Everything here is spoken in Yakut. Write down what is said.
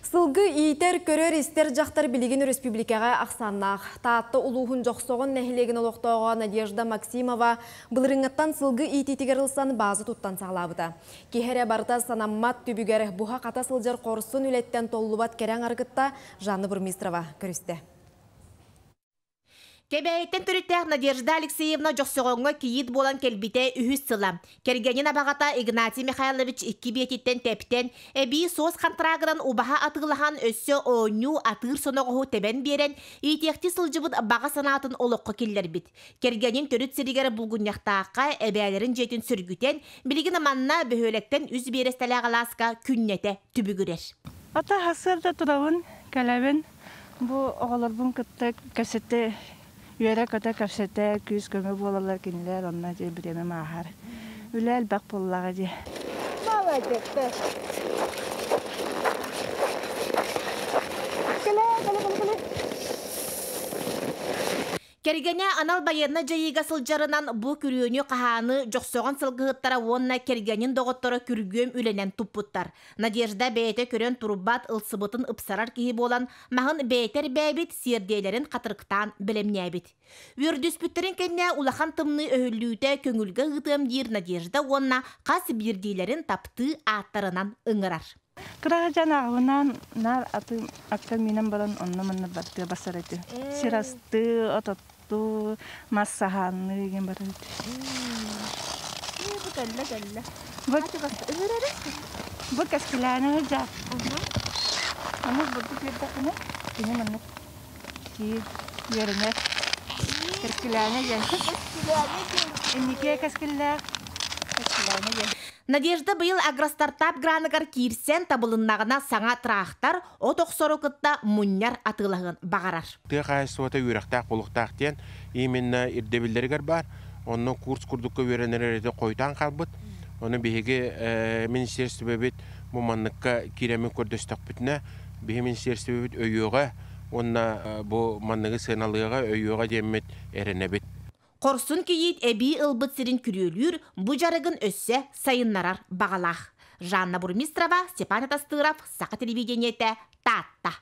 Сылгы иитэр, көрөр-истэр дьахтар билигин өрөспүүбүлүкэҕэ ахсааннаах. Таатта улууһун Дьохсоҕон нэһилиэгин олохтооҕо Надежда Максимова былырыыҥҥыттан сылгы иитиитигэр ылсан бааза туттан саҕалаабыта. Киһи эрэ барыта санаммат түбүгэр буһа-хата сылдьар хорсун үлэттэн толлубат кэрэ аҥары кытта Жанна Бурмистрова көрүстэ. Кэбээйиттэн төрүттээх Надежда Алексеевна Дьохсоҕоҥҥо кийиит буолан кэлбитэ үһүс сыла. Кэргэнин абаҕата Игнатий Михайлович икки биэтиттэн тэптэн, эбии суос хантыраагынан убаһа атыылаһан өссө оонньуу атыыр соноҕоһу тэбэн биэрэн, иитиэхтии сылдьыбыт баҕа санаатын олоххо киллэрбит. Кэргэнин төрүт сиригэр Булгунньахтаахха эбээлэрин дьиэтин сөргүтэн, билигин манна бөһүөлэктэн үс биэрэстэлээх алааска күннэтэ түбүгүрэр. Ата сарсыарда турабын, кэлэбин. Бу оҕолорбун кытта кэпсэтэ, үөрэ-көтө кэпсэтэ, күүс-көмө буолаллар кинилэр, онно дьэ бириэмэм ааһар. Үлэ элбэх буоллаҕа дии. Молодец! Кэлэ, кэлэ, кэлэ, кэлэ. Кэргэнэ анал байыаннай дьайыыга сылдьарынан бу күрүөнү-хаһааны Дьохсоҕон сылгыһыттара уонна кэргэнин доҕотторо күргүөм үлэнэн туппуттар. Надежда бэйэтэ көрөн турбат, ылсыбытын ыпсарар киһи буолан, маһын бэйэтэ эрбээбит, сиэрдиэлэрин хатырыктаан бэлэмнээбит. Үөрдүспүттэрин кэннэ улахан тымныы өһүллүүтэ көҥүлгэ ыытыам диир Надежда уонна хас биирдиилэрин таптыы ааттарынан ыҥырар. Кыра дьон аҕабынаан наар аты акка миинэн баран онно-манна бардыа басар этим. Сир астыы, от оттуу, мас саһаанныы игин барар этим. Бу кэллэ кэллэ. Бу бу кэскилээнэ сылдьар. Маннык бурдук үөрдэххинэ, кини маннык сиир, үөрэнэр. Кэскилээнэ диэн. Кэскилээнэ диэн. Инникигэ кэскиллээх. Кэскилээнэ диэн. Надежда быйыл Агростартап граныгар киирсэн табылыннаҕына саҥа трактор от охсору кытта мунньар атыылаһыан баҕарар. Тыа хаһаайыстыбата үөрэхтээх буолуохтаах диэн именно ирдэбиллэригэр баар. Онно курс курдукка үөрэнэр эрэ хойутаан хаалбыт. Ону биһиги министерствобит бу манныкка киирэммит көрдөстөхпүтүнэ, биһи министерствобит өйүөҕэ уонна бу манныгы сыаналыаҕа, өйүөҕэ диэммит эрэнэбит. Хорсун кийиит эбии ылбыт сирин күрүөлүүр бу дьарыгын өссө сайыннарар баҕалаах. Жанна Бурмистрова, Степан Атастыров, Саха телевидениетэ, Таатта.